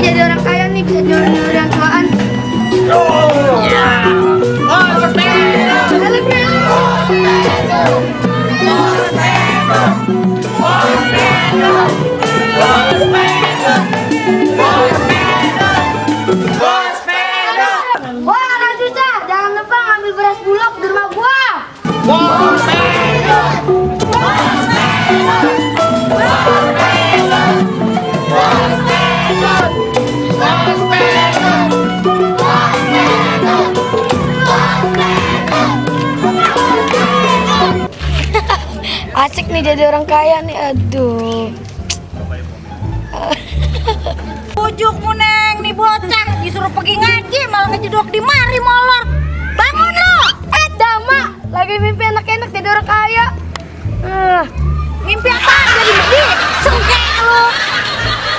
nih jadi orang kaya nih, bisa nyuruh yang tuaan. Wah, Rajuta, jangan lupa ngambil beras bulog di rumah gua. Asik nih jadi orang kaya nih, aduh. Bujukmu Neng, nih bocah disuruh pergi ngaji malah ngejedok di mari molor. Bangun lo. Dama, lagi mimpi enak-enak jadi orang kaya. Mimpi apa